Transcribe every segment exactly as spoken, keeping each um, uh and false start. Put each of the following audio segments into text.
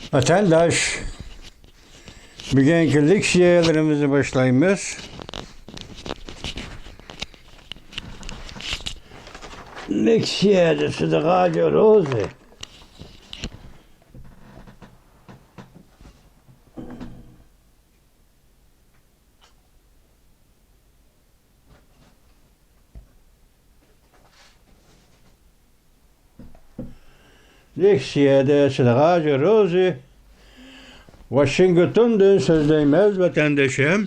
ۋەتەنداش، بۈگۈنكى لېكسىيەلىرىمىزنى باشلايمىز. لېكسىيەدە سىدىغاجى روزى. لېكسىيەدە سىدىغاجى روزى، ۋاشىنگتوندىن سۆزلەيمىز، ۋەتەندىشىم.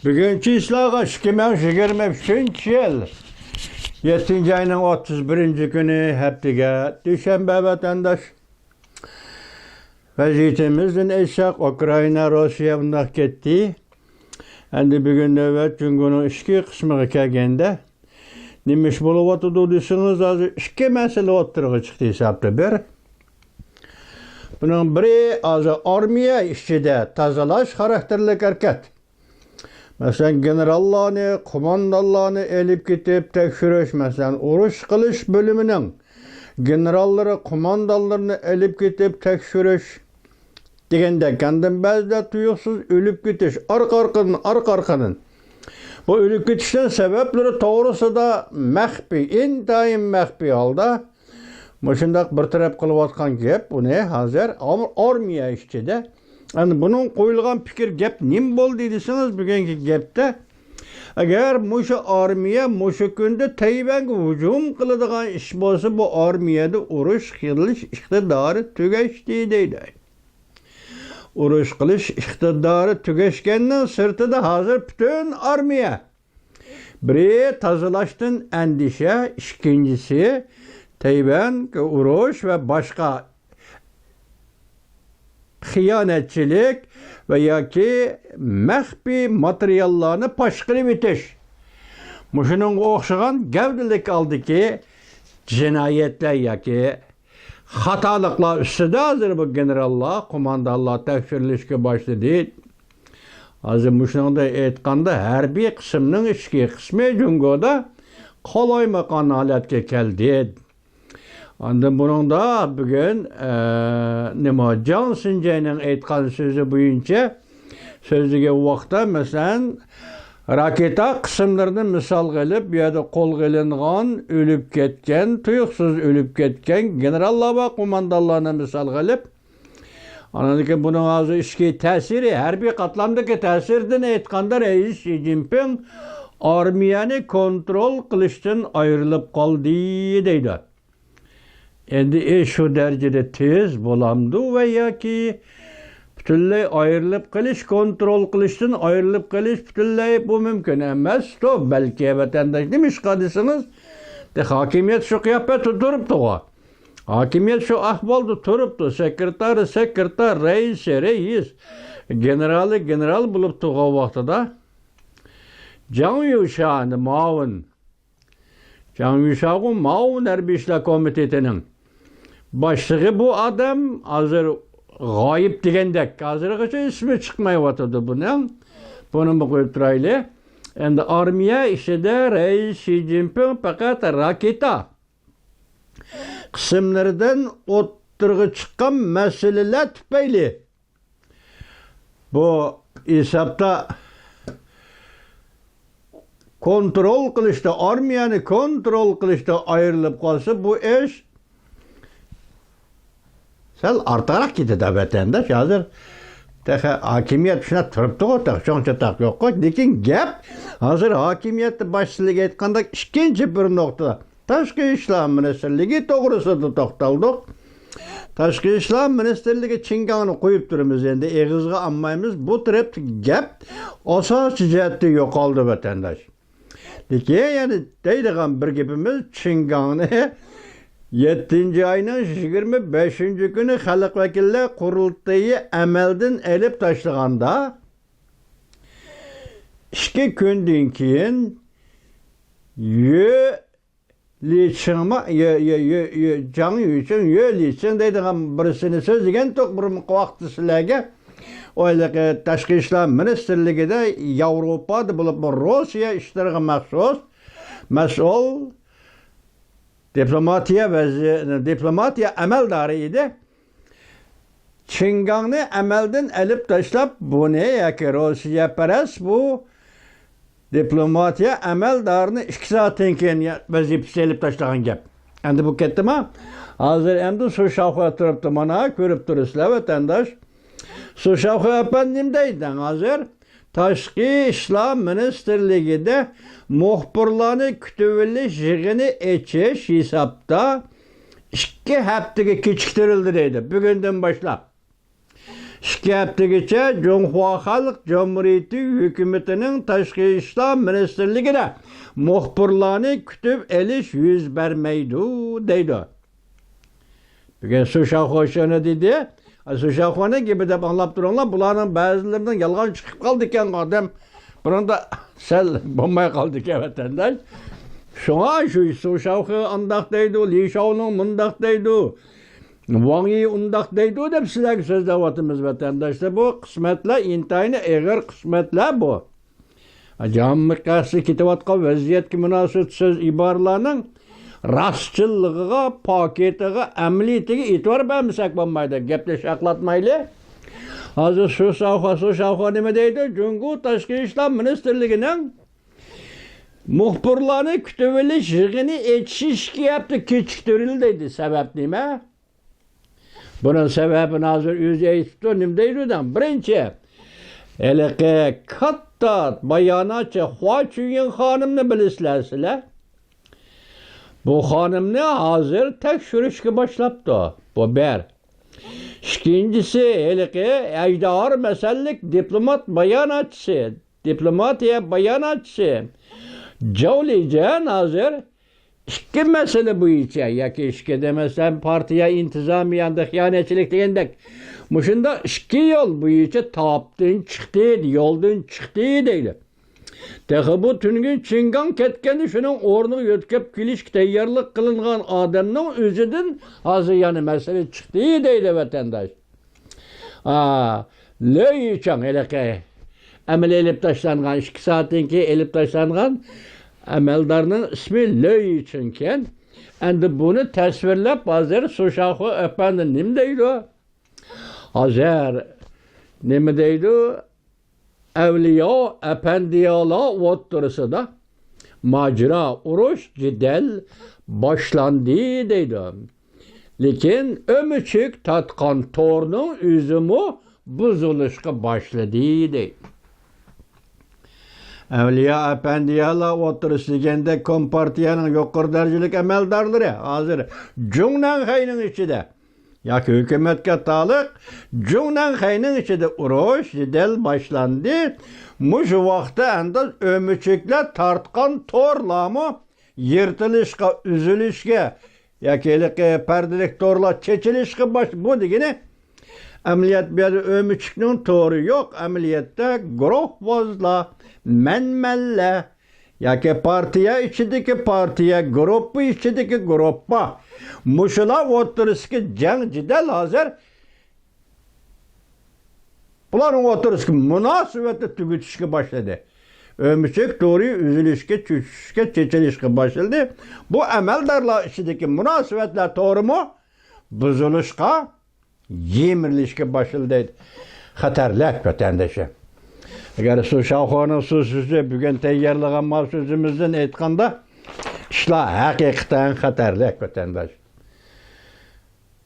بۈگۈن چىسلاغا ئىككى مىڭ يىگىرمە ئۈچىنچى يىل يەتتىنچى ئاينىڭ ئوتتۇز بىرىنچى كۈنى، ھەپتىگە، دۈشەنبە، ۋەتەنداش. ۋەزىيىتىمىزدىن ئېيتساق، ئۇكرائىنا، روسىيە بۇنداق كەتتى. ئەمدى بۈگۈن نۆۋەت جۇڭگونىڭ ئىچكى قىسمىغا كەلگەندە، نېمە ئىش بولۇۋاتىدۇ دېسىڭىز، ھازىر ئىككى مەسىلە ئوتتۇرىغا چىقتى ھېسابتا. بىر، بۇنىڭ بىرى، ھازىر ئارمىيە ئىچىدە تازىلاش خاراكتېرلىك ھەرىكەت. مەسىلەن، گېنېراللارنى، قوماندانلارنى ئېلىپ كېتىپ تەكشۈرۈش، مەسىلەن، ئۇرۇش قىلىش بۆلۈمىنىڭ گېنېراللىرى، قوماندانلىرىنى ئېلىپ كېتىپ تەكشۈرۈش دېگەندەك. ئاندىن بەزىدە تۇيۇقسىز ئۆلۈپ كېتىش، ئارقا-ئارقىدىن، ئارقا-ئارقىدىن. بۇ ئۆلۈپ كېتىشنىڭ سەۋەبلىرى توغرىسىدا مەخپىي، ئىنتايىن مەخپىي ھالدا مۇشۇنداق بىر تەرەپ قىلىۋاتقان گەپ، ئۇنى ھازىر ئار-، ئارمىيە ئىچىدە. ئەمدى بۇنىڭ قويۇلغان پىكىر، گەپ نېمە بولدى دېسىڭىز، بۈگۈنكى گەپتە، ئەگەر مۇشۇ ئارمىيە مۇشۇ كۈندە تەيۋەنگە ھۇجۇم قىلىدىغان ئىش بولسا، بۇ ئارمىيەدە ئۇرۇش قىلىش ئىقتىدارى تۈگەشتى دەيدۇ. ئۇرۇش قىلىش ئىقتىدارى تۈگەشكەننىڭ سىرتىدا ھازىر پۈتۈن ئارمىيە. بىرى، تازىلاشتىن ئەندىشە، ئىككىنچىسى، تەيۋەنگە ئۇرۇش ۋە باشقا خىيانەتچىلىك ۋە ياكى مەخپىي ماتېرىياللارنى پاش قىلىۋېتىش. مۇشۇنىڭغا ئوخشىغان گەۋدىلىك ھالدىكى جىنايەتلەر ياكى خاتالىقلار ئۈستىدە ھازىر بۇ گېنېراللار، قوماندانلار تەكشۈرۈلۈشكە باشلىدى. ھازىر مۇشۇنىڭدا ئېيتقاندا، ھەربىي قىسىمنىڭ ئىچكى قىسمى جۇڭگودا قالايمىقان ھالەتكە كەلدى. ئاندىن بۇنىڭدا بۈگۈن، ئە، نېمە، جاڭ سىنجەينىڭ ئېيتقان سۆزى بويىچە سۆزلىگەن ۋاقىتتا، مەسىلەن، راكېتا قىسىملىرىنى مىسالغا ئېلىپ، بۇ يەردە قولغا ئېلىنغان، ئۆلۈپ كەتكەن، تۇيۇقسىز ئۆلۈپ كەتكەن گېنېراللار ۋە قوماندانلارنى مىسالغا ئېلىپ، ئاندىن كېيىن بۇنىڭ ھازىر ئىچكى تەسىرى، ھەربىي قاتلامدىكى تەسىرىدىن ئېيتقاندا، رەئىس شى جىنپىڭ ئارمىيەنى كونترول قىلىشتىن ئايرىلىپ قالدى دەيدۇ. ئەمدى ئىش شۇ دەرىجىدە تېز بولامدۇ ۋە ياكى پۈتۈنلەي ئايرىلىپ قېلىش، كونترول قىلىشتىن ئايرىلىپ قېلىش پۈتۈنلەي بۇ مۇمكىن ئەمەستۇ، بەلكى، ۋەتەنداش. نېمىشقا دېسىڭىز، دە، ھاكىمىيەت شۇ قىياپەتتە تۇرۇپتۇغۇ. ھاكىمىيەت شۇ ئەھۋالدا تۇرۇپتۇ. سېكرېتارى سېكرېتار، رەئىسى رەئىس. گېنېرالى گېنېرال بولۇپ تۇرغان ۋاقتىدا جاڭ يۈشا ئەمدى مۇئاۋىن. جاڭ يۈشاغۇ مۇئاۋىن ھەربىي ئىشلار كومىتېتىنىڭ باشلىقى بۇ ئادەم ھازىر غايىب دېگەندەك. ھازىرغىچە ئىسمى چىقمايۋاتىدۇ بۇنىڭ. بۇنىمۇ قويۇپ تۇرايلى. ئەمدى ئارمىيە ئىچىدە رەئىس شى جىنپىڭ پەقەت راكېتا قىسىملىرىدىن ئوتتۇرىغا چىققان مەسىلىلەر تۈپەيلى بۇ ھېسابتا كونترول قىلىشتا، ئارمىيەنى كونترول قىلىشتا ئايرىلىپ قالسا، بۇ ئىش سەل ئارتۇقراق كېتىدۇ، ۋەتەنداش. ھازىر تېخى ھاكىمىيەت شۇنداق تۇرۇپتۇغۇ، تېخى چوڭ چاتاق يوققۇ. لېكىن گەپ ھازىر ھاكىمىيەتتە باشچىلىق ئېيتقاندەك ئىككىنچى بىر نۇقتا. تاشقى ئىشلار مىنىستىرلىكى توغرىسىدا توختالدۇق. تاشقى ئىشلار مىنىستىرلىكى چىن گاڭنى قويۇپ تۇرىمىز، ئەمدى ئېغىزغا ئالمايمىز. بۇ تەرەپتىكى گەپ ئاساسىي جەھەتتە يوقالدى، ۋەتەنداش. لېكىن يەنە دەيدىغان بىر گېپىمىز، چىن گاڭنى يەتتىنچى ئاينىڭ يىگىرمە بەشىنچى كۈنى خەلق ۋەكىللەر قۇرۇلتىيى ئەمەلدىن ئېلىپ تاشلىغاندا، ئىككى كۈندىن كېيىن يۆ لىچىڭما، يۆ، يۆ، يۆ، يۆ، جاڭ يۈچىڭ، يۆ لىچىڭ دەيدىغان بىرسىنى سۆزلىگەنتۇق بىر ۋاقىتتا سىلەرگە. ئۇ ھېلىقى تاشقى ئىشلار مىنىستىرلىكىدە ياۋروپادا بولۇپمۇ روسىيە ئىشلىرىغا مەخسۇس مەسئۇل دىپلوماتىيە ۋەزى-، دىپلوماتىيە ئەمەلدارى ئىدى. چىڭگاڭنى ئەمەلدىن ئېلىپ تاشلاپ، بۇنى ياكى روسىيەپەرەس بۇ دىپلوماتىيە ئەمەلدارىنى ئىككى سائەتتىن كېيىن ۋەزىپىسى ئېلىپ تاشلىغان گەپ. ئەمدى بۇ كەتتىما؟ ھازىر ئەمدى سۇ شاۋخۇا تۇرۇپتۇ، مانا كۆرۈپ تۇرىسىلەر، ۋەتەنداش. سۇ شاۋخۇا ئەپەندى نېمە دەيدۇ دەڭ ھازىر؟ تاشقى ئىشلار مىنىستىرلىكىدە مۇخبىرلارنى كۈتۈۋېلىش يىغىنى ئېچىش ھېسابتا ئىككى ھەپتىگە كېچىكتۈرۈلدى دەيدۇ، بۈگۈندىن باشلاپ. ئىككى ھەپتىگىچە جۇڭخۇا خەلق جۇمھۇرىيىتى ھۆكۈمىتىنىڭ تاشقى ئىشلار مىنىستىرلىكىدە مۇخبىرلارنى كۈتۈپ ئېلىش يۈز بەرمەيدۇ، دەيدۇ. بۈگۈن سۇ شاۋخۇا شۇنى دېدى. سۇ شاۋخۇانىڭ گېپى دەپ ئاڭلاپ تۇرۇڭلار، بۇلارنىڭ بەزىلىرىنىڭ يالغان چىقىپ قالىدىكەن ئادەم. بۇنىڭدا سەل بولماي قالدىكەن، ۋەتەنداش. شۇڭا شۇ سۇ شاۋخۇا ئانداق دەيدۇ، لى شاۋلۇڭ مۇنداق دەيدۇ، ۋاڭ يى ئۇنداق دەيدۇ دەپ سىلەرگە سۆزلەۋاتىمىز، ۋەتەنداشلار. بۇ قىسمەتلەر ئىنتايىن ئېغىر قىسمەتلەر بۇ. جاممىقاسى كېتىۋاتقان ۋەزىيەتكە مۇناسىۋەت سۆز ئىبارىلەرنىڭ راستچىللىقىغا، پاكىتىغا، ئەمەلىيىتىگە ئېتىبار بەرمىسەك بولمايدۇ. گەپنى شاقلاتمايلى. ھازىر شۇ ساۋخا، سۇ شاۋخۇا نېمە دەيدۇ؟ جۇڭگو تاشقى ئىشلار مىنىستىرلىكىنىڭ مۇخبىرلارنى كۈتۈۋېلىش يىغىنى ئېچىشى ئىككى ھەپتە كېچىكتۈرۈلدى دەيدۇ. سەۋەب نېمە؟ بۇنىڭ سەۋەبىنى ھازىر ئۆزى ئېيتىپتۇ، نېمە دەيدۇ دەڭ. بىرىنچى، ھېلىقى كاتتا باياناتچى خۇا چۈييىڭ خانىمنى بىلىسىلەر سىلەر. بۇ خانىمنى ھازىر تەكشۈرۈشكە باشلاپتۇ. بۇ بىر. ئىككىنچىسى، ھېلىقى ئەجدىھار مەسەللىك دىپلومات باياناتچىسى، دىپلوماتىيە باياناتچىسى جاۋ لىجيەن ھازىر ئىككى مەسىلە بويىچە ياكى ئىككى دېمەسەم، پارتىيە ئىنتىزامى ئەمدى خىيانەتچىلىك دېگەندەك، مۇشۇنداق ئىككى يول بويىچە تاپتىن چىقتى، يولدىن چىقتى دەيدۇ. تېخى بۇ تۈنۈگۈن چىڭگاڭ كەتكەندە شۇنىڭ ئورنىغا يۆتكەپ كېلىشكە تەييارلىق قىلىنغان ئادەمنىڭ ئۆزىدىن ھازىر يەنە مەسىلە چىقتى دەيدۇ ۋەتەنداش. ئا، لۆي يىچاڭ ھېلىقى ئەمەل ئېلىپ تاشلانغان، ئىككى سائەتتىن كېيىن ئېلىپ تاشلانغان ئەمەلدارنىڭ ئىسمى لۆي يىچىڭكەن. ئەمدى بۇنى تەسۋىرلەپ، ھازىر سۇشاخۇ ئەپەندى نېمە دەيدۇ؟ ھازىر نېمە دەيدۇ؟ ئەۋلىيا، ئەپەندىيالار ئوتتۇرىسىدا ماجىرا، ئۇرۇش، جېدەل باشلاندى دەيدۇ. لېكىن ئۆمۈچۈك تارتقان تورنىڭ ئۆزىمۇ بۇزۇلۇشقا باشلىدى دەيدۇ. ئەۋلىيا، ئەپەندىيالار ئوتتۇرىسى دېگەندە، كومپارتىيەنىڭ يۇقىرى دەرىجىلىك ئەمەلدارلىرى ھازىر جۇڭنەنخەينىڭ ئىچىدە ياكى ھۆكۈمەتكە تالىق جۇڭنەنخەينىڭ ئىچىدە ئۇرۇش، جېدەل باشلاندى. مۇشۇ ۋاقىتتا ئەمدى ئۆمۈچۈكلەر تارتقان تورلارمۇ يىرتىلىشقا، ئۈزۈلۈشكە ياكى ھېلىقى پەردىلىك تورلار چېچىلىشقا باش-، بۇ دېگىنى ئەمەلىيەت بۇ يەردە ئۆمۈچۈكنىڭ تورى يوق، ئەمەلىيەتتە گۇرۇھۋازلار، مەنمەنلەر، ياكى پارتىيە ئىچىدىكى پارتىيە، گۇرۇپپا ئىچىدىكى گۇرۇپپا. مۇشۇلار ئوتتۇرىسىدىكى جەڭ جېدەل ھازىر بۇلارنىڭ ئوتتۇرىسىدىكى مۇناسىۋەتنى تۈگىتىشكە باشلىدى. ئۆمۈچۈك تورى ئۈزۈلۈشكە، چۈشۈشكە، چېچىلىشقا باشلىدى. بۇ ئەمەلدارلار ئىچىدىكى مۇناسىۋەتلەر تورىمۇ بۇزۇلۇشقا، يىمىرىلىشكە باشلىدى دەيدۇ. خەتەرلىك ۋەتەندىشىم. ئەگەر سۇشاخۇنىڭ سۇ سۆزى بۈگۈن تەييارلىغان مال سۆزىمىزدىن ئېيتقاندا، ئىشلار ھەقىقەتەن خەتەرلىك ۋەتەنداش.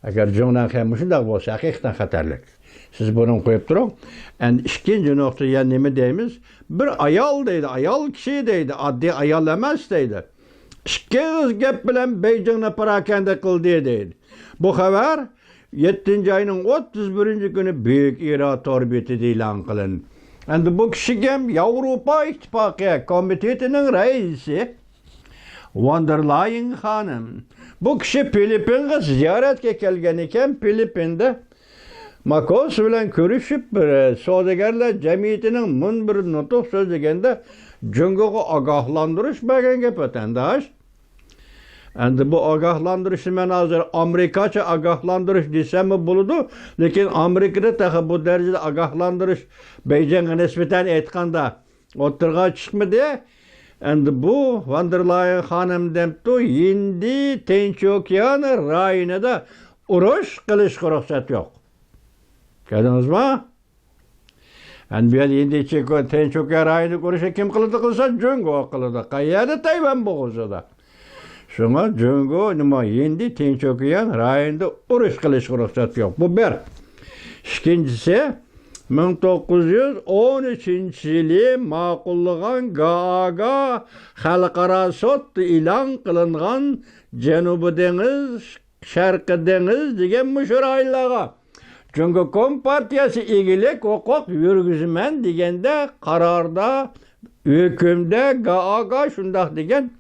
ئەگەر جۇڭنەنخەي مۇشۇنداق بولسا، ھەقىقەتەن خەتەرلىك. سىز بۇنى قويۇپ تۇرۇڭ. ئەمدى ئىككىنچى نۇقتا يەنە نېمە دەيمىز؟ بىر ئايال دەيدۇ، ئايال كىشى دەيدۇ، ئاددىي ئايال ئەمەس دەيدۇ. ئىككى ئېغىز گەپ بىلەن بېيجىڭنى پاراكەندە قىلدى دەيدۇ. بۇ خەۋەر يەتتىنچى ئاينىڭ ئوتتۇز بىرىنچى كۈنى بۈيۈك ئىرا تور بېتىدە ئېلان قىلىندى. ئەمدى بۇ كىشى كىم؟ ياۋروپا ئىتتىپاقى كومىتېتىنىڭ رەئىسى ۋان دېر لايېن خانىم. بۇ كىشى فىلىپپىنغا زىيارەتكە كەلگەن ئىكەن. فىلىپپىندا ماكوس بىلەن كۆرۈشۈپ، بىر سودىگەرلەر جەمئىيىتىنىڭ مۇنبىرىدە نۇتۇق سۆزلىگەندە جۇڭگوغا ئاگاھلاندۇرۇش بەرگەن گەپ، ۋەتەنداش. ئەمدى بۇ ئاگاھلاندۇرۇشنى مەن ھازىر ئامېرىكاچە ئاگاھلاندۇرۇش دېسەممۇ بولىدۇ، لېكىن ئامېرىكىدا تېخى بۇ دەرىجىدە ئاگاھلاندۇرۇش بېيجىڭغا نىسبەتەن ئېيتقاندا ئوتتۇرىغا چىقمىدى. ئەمدى بۇ ۋان دېر لايېن خانىم دەپتۇ، ھىندى تىنچ ئوكيان رايونىدا ئۇرۇش قىلىشقا رۇخسەت يوق. كۆردىڭىزمۇ؟ ئەمدى بۇ يەردە ھىندى تىنچ ئوكيان رايونىدا ئۇرۇشنى كىم قىلىدۇ قىلسا، جۇڭگو قىلىدۇ. قەيەردە؟ تەيۋەن بوغۇزىدا. شۇڭا جۇڭگو نېمە، ھىندى تىنچ ئوكيان رايونىدا ئۇرۇش قىلىشقا رۇخسەت يوق. بۇ بىر. ئىككىنچىسى، مىڭ توققۇز يۈز ئون ئۈچىنچى يىلى ماقۇللىغان گاگا خەلقئارا سوتتا ئېلان قىلىنغان جەنۇبىي دېڭىز، شەرقىي دېڭىز دېگەن مۇشۇ رايونلارغا جۇڭگو كومپارتىيەسى ئىگىلىك ھوقۇق يۈرگۈزىمەن دېگەندە، قاراردا، ھۆكۈمدە گاگا شۇنداق دېگەن،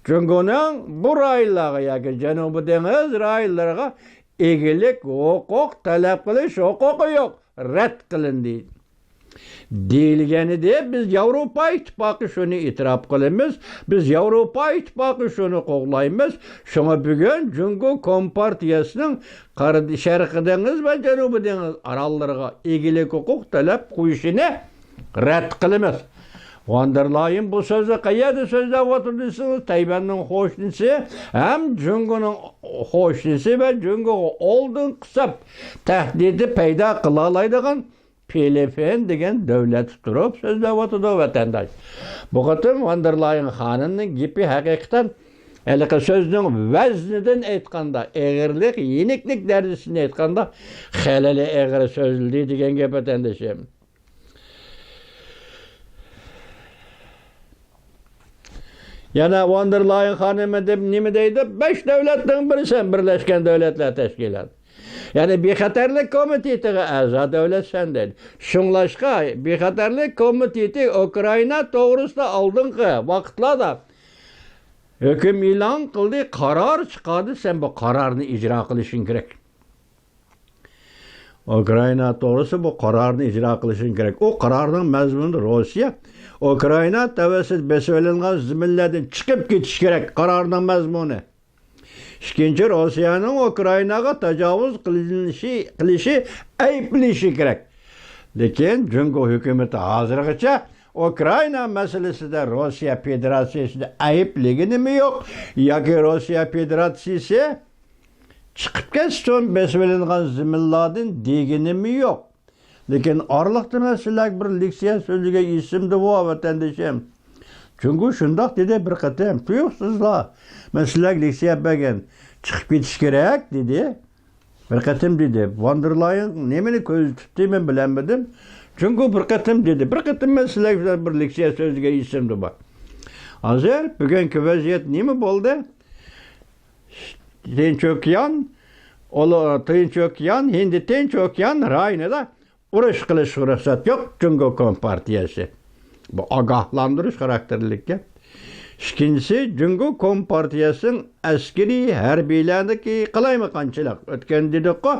جۇڭگونىڭ بۇ رايونلارغا ياكى جەنۇبىي دېڭىز رايونلىرىغا ئىگىلىك ھوقۇق تەلەپ قىلىش ھوقۇقى يوق، رەت قىلىندى دېيىلگەنىدى. بىز ياۋروپا ئىتتىپاقى شۇنى ئېتىراپ قىلىمىز، بىز ياۋروپا ئىتتىپاقى شۇنى قوغلايمىز. شۇڭا بۈگۈن جۇڭگو كومپارتىيەسىنىڭ قارا-، شەرقىي دېڭىز ۋە جەنۇبىي دېڭىز ئاراللىرىغا ئىگىلىك ھوقۇق تەلەپ قويۇشىنى رەت قىلىمىز. ۋان دېر لايېن بۇ سۆزنى قەيەردە سۆزلەۋاتىدۇ دېسىڭىز، تەيۋەننىڭ قوشنىسى ھەم جۇڭگونىڭ قوشنىسى ۋە جۇڭگوغا ئالدىنقى سەپ تەھدىتى پەيدا قىلالايدىغان فىلىپپىن دېگەن دۆلەتتە تۇرۇپ سۆزلەۋاتىدۇ، ۋەتەنداش. بۇ قېتىم ۋان دېر لايېن خانىمنىڭ گېپى ھەقىقەتەن ھېلىقى سۆزنىڭ ۋەزنىدىن ئېيتقاندا، ئېغىرلىق، يېنىكلىك دەرىجىسىدىن ئېيتقاندا، خېلىلا ئېغىر سۆزلىدى دېگەن گەپ، ۋەتەندىشىم. يەنە ۋان دېر لايېن خانىم دەپ نېمە دەيدۇ؟ بەش دۆلەتنىڭ بىرىسەن، بىرلەشكەن دۆلەتلەر تەشكىلاتى. يەنى بىخەتەرلىك كومىتېتىغا ئەزا دۆلەتسەن دەيدۇ. شۇڭلاشقا، بىخەتەرلىك كومىتېتى ئۇكرائىنا توغرىسىدا ئالدىنقى ۋاقىتلاردا ھۆكۈم ئېلان قىلدى، قارار چىقاردى، سەن بۇ قارارنى ئىجرا قىلىشىڭ كېرەك. ئۇكرائىنا توغرىسى بۇ قارارنى ئىجرا قىلىشىڭ كېرەك. ئۇ قارارنىڭ مەزمۇنىدا روسىيە ئۇكرائىنا تەۋەسىدە بېسىۋېلىنغان زېمىنلەردىن چىقىپ كېتىش كېرەك، قارارنىڭ مەزمۇنى. ئىككىنچى، روسىيەنىڭ ئۇكرائىناغا تاجاۋۇز قىلىنىشى، قىلىشى ئەيىبلىشى كېرەك. لېكىن جۇڭگو ھۆكۈمىتى ھازىرغىچە ئۇكرائىنا مەسىلىسىدە روسىيە فېدېراتسىيىسىنى ئەيىبلىگىنىمۇ يوق ياكى روسىيە فېدېراتسىيىسى چىقىپ كەتسۇن بېسىۋېلىنغان زېمىنلاردىن دېگىنىمۇ يوق. لېكىن ئارىلىقتا مەن سىلەرگە بىر لېكسىيە سۆزلىگەن ئېسىمدە بۇ، ۋەتەندىشىم. جۇڭگو شۇنداق دېدى بىر قېتىم، تۇيۇقسىزلا مەن سىلەرگە لېكسىيە بەرگەن، چىقىپ كېتىش كېرەك دېدى. بىر قېتىم دېدى. ۋان دېر لايېن نېمىنى كۆزىتىپتۇ، مەن بىلەلمىدىم. جۇڭگو بىر قېتىم دېدى. بىر قېتىم مەن سىلەرگە بىر لېكسىيە سۆزلىگەن ئېسىمدە بار. ھازىر بۈگۈنكى ۋەزىيەت نېمە بولدى؟ تىنچ ئوكيان، ئۇلۇ-، تىنچ ئوكيان، ھىندى تىنچ ئوكيان رايونىدا ئۇرۇش قىلىشقا رۇخسەت يوق، جۇڭگو كومپارتىيەسى. بۇ ئاگاھلاندۇرۇش خاراكتېرلىك گەپ. ئىككىنچىسى، جۇڭگو كومپارتىيەسىنىڭ ئەسكىرىي ھەربىيلەردىكى قالايمىقانچىلىق. ئۆتكەندە دېدۇققۇ،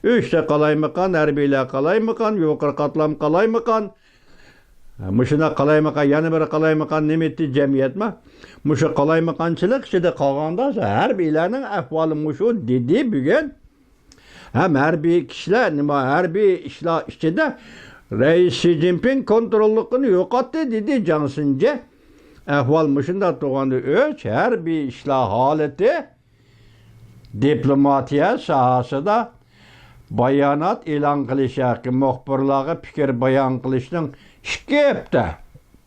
ئۈچتە قالايمىقان، ھەربىيلەر قالايمىقان، يۇقىرى قاتلام قالايمىقان. مۇشۇنداق قالايمىقان، يەنە بىر قالايمىقان نېمە ئېيتتى، جەمئىيەتمۇ؟ مۇشۇ قالايمىقانچىلىق ئىچىدە قالغاندا، ھەربىيلەرنىڭ ئەھۋالى مۇشۇ، دېدى بۈگۈن. ھەم ھەربىي كىشىلەر، نېمە، ھەربىي ئىشلار ئىچىدە رەئىس شى جىنپىڭ كونتروللۇقىنى يوقاتتى، دېدى جاڭ سىنجې. ئەھۋال مۇشۇنداق تۇرغاندا، ئۈچ، ھەربىي ئىشلار ھالىتى دىپلوماتىيە ساھەسىدە بايانات ئېلان قىلىش ھەققى، مۇخبىرلارغا پىكىر بايان قىلىشنىڭ ئىككى ھەپتە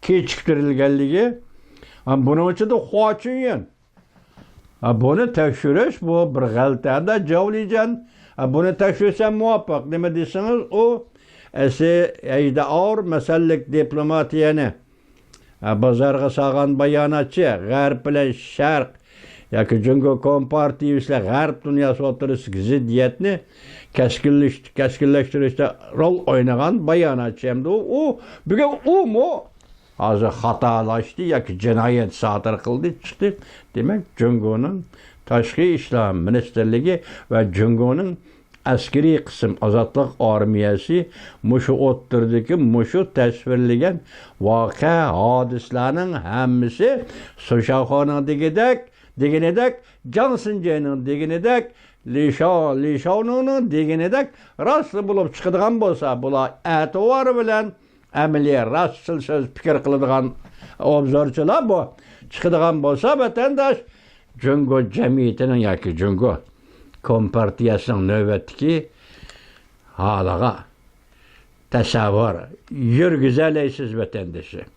كېچىكتۈرۈلگەنلىكى، ھە، بۇنىڭ ئىچىدە خۇا چۈنيۈەن، ھە، بۇنى تەكشۈرۈش، بۇ بىر غەلىتە، ھەدە جاۋلىجەن، ھە، بۇنى تەكشۈرسە مۇۋاپىق. نېمە دېسىڭىز، ئۇ ئەسلى ئەيداۋۇر مەسەلىك دىپلوماتىيەنى بازارغا سالغان باياناتچى، غەرب بىلەن شەرق ياكى جۇڭگو كومپارتىيىسى بىلەن غەرب دۇنياسى ئوتتۇرىسىدىكى زىددىيەتنى كەسكىنلىش-، كەسكىنلەشتۈرۈشتە رول ئوينىغان باياناتچى. ئەمدى ئۇ، ئۇ، بۈگۈن ئۇمۇ ھازىر خاتالاشتى ياكى جىنايەت سادىر قىلدى، چىقتى. دېمەك، جۇڭگونىڭ تاشقى ئىشلار مىنىستىرلىكى ۋە جۇڭگونىڭ ئەسكىرىي قىسىم ئازادلىق ئارمىيەسى مۇشۇ ئوتتۇرىدىكى مۇشۇ تەسۋىرلىگەن ۋەقە ھادىسىلەرنىڭ ھەممىسى سۇشاخۇنىڭ دېگىدەك، دېگىنىدەك، جاڭ سىنجېنىڭ دېگىنىدەك، لى شاۋ-، لى شاۋنىڭنىڭ دېگىنىدەك راستلا بولۇپ چىقىدىغان بولسا، بۇلار ئەتىۋارى بىلەن ئەمەلىي راستچىل سۆز پىكىر قىلىدىغان ئوبزورچىلار بۇ چىقىدىغان بولسا، ۋەتەنداش، جۇڭگو جەمئىيىتىنىڭ ياكى جۇڭگو كومپارتىيەسىنىڭ نۆۋەتتىكى ھالىغا تەسەۋۋۇر يۈرگۈزەلەيسىز، ۋەتەندىشىم.